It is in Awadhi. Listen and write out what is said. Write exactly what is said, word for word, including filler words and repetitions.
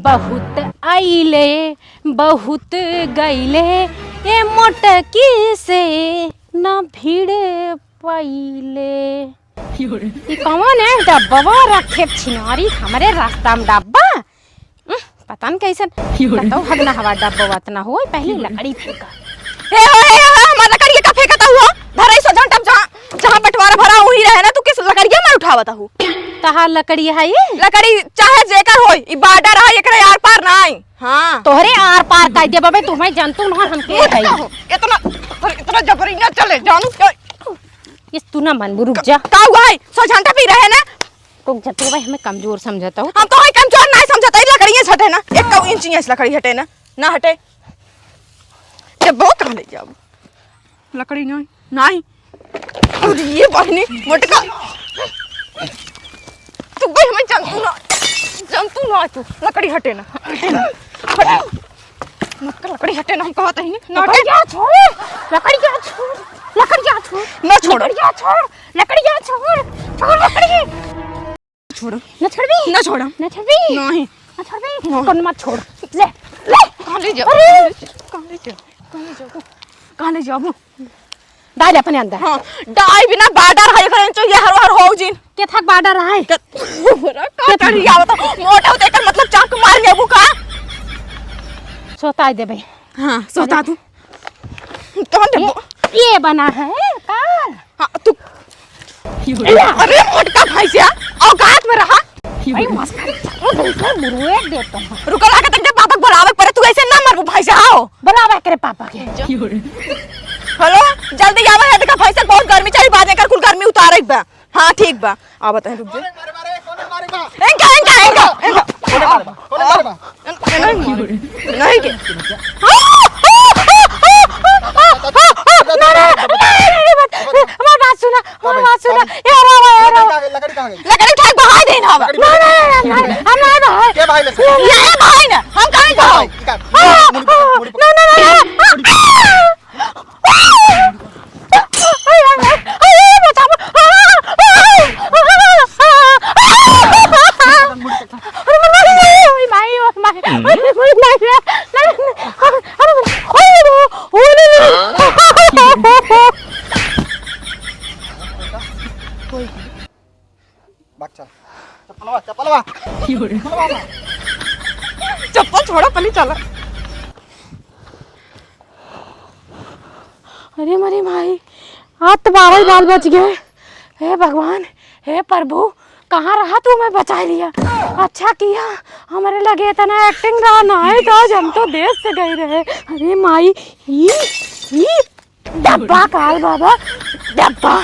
बहुत आइले, बहुत गइले, ए मोटकी से ना भिड़े पाइले। ई कौन है डब्बवा रखे छिनारी हमरे रास्ता में डब्बा? उह, पता न कैसन। कतौ हगना हवा डब्बवा त ना होई, पहले लकड़ी फेंका। हे हो, हे हो, हमार लकड़ी का फेंकत हुआ? धरई सो झंटम जहाँ, जहाँ बंटवारा भरा वही रहे ना, तू किस लकड़िया मार उठावत हूँ? तहार लकड़ी है ये? लकड़ी चाहे जेकर होई, ई बॉर्डर है, एकरे आर पार नाई। हाँ। तोहरे आर पार कर दे बबे, तुम्हें जंतु ना हमके है। इतना, अरे इतना जबरी ना चले, जानू क्या? ये तू ना मनबू, रुक जा। का हुआ है? सौ झंटा पी रहे ना? रुक जा, तू भाई हमें कमजोर समझता हो। हम तो है कमजोर नहीं समझता, ये लकड़ियाँ हटे ना, एक इंच यहाँ से लकड़ी हटे ना, ना हटे। जब वो कहाँ ले जाओ? लकड़ी नहीं, नहीं। अरे ये बहनी, मोटका। तू भाई हमें जंतु ना, जंतु ना तू, लकड़ी हटे ना, हटे ना, हटे। मोटका लकड़ी हटे ना, हम कहत ही ना, लकड़ी हटे। क्या छोड़, लकड़ी क्या छोड़, लकड़ी क्या छोड़। ना छोड़। लकड़ी क्या छोड़, लकड़ी क्या छोड़, छोड़ लकड़ी। छोड़। ना छोड़बी? ना छोड़म। ना छोड़बी? नहीं। ना छोड़बी? नहीं। कौन मत छोड़। ले, ले। कहाँ ले जाओ? अरे! कहाँ ले जाओ? कहाँ ले जाओ? कहाँ ले जाओ? डाल अपने अंदर। हाँ, डाल बिना बॉर्डर है, एकरे इंचो ये हर हर हो जिन। के थक बॉर्डर है? के, का करी आवत? मोटे होते एकर मतलब चाकू मार लेबू का? सोता देबे। हाँ, सोता तू। तोहन ये, देबो। ये बना है काल। हाँ, तू। अरे मोटका भैंसिया, औकात में रहा। भाई मस्करी चालू भैंसिया मुरुए देता हूँ। रुको, लाके तक पापा के बुलावे पड़े, तू ऐसे ना मरबू भैंसिया, आओ। बुलावे करे पापा के। हेलो, जल्दी आवे है, देखा भैंसिया बहुत गर्मी चली, बाद में कर कुल गर्मी उतारे बा। हाँ, ठीक बा। आ, बताएं, रुक जा। मारे, मारे, मारे, कौन मारे बा? इनका, इनका, इनका, इनका। कौन मारे बा? कौन मारे बा? नहीं, नहीं के। ना, ना, ना, ना, ना, हमार बात सुना, हमार बात सुना। ए, रवा, ए, रवा। लकड़ी कहाँ गई? लकड़ी उठा के बहाई देना हवा। ना, ना, ना, ना, हम ना बहाए। के बहाई ले? ये बहाई ना, हम कहाँ बहाए? मुड़ी, मुड़ी, मुड़ी, ना, ना, ना, ना। भाग चल। चप्पलवा, चप्पलवा। चप्पल छोड़ा, पहले चला। अरे मरे माई, आज तो बारह ही बाल बच गए। हे भगवान, हे प्रभु, कहाँ रहा तू, मैं बचाए लिया। अच्छा किया, हमारे लगे इतना एक्टिंग रहा ना है तो आज हम तो देश से गए रहे। अरे माई, ई, ई, डब्बा काल बाबा, डब्बा।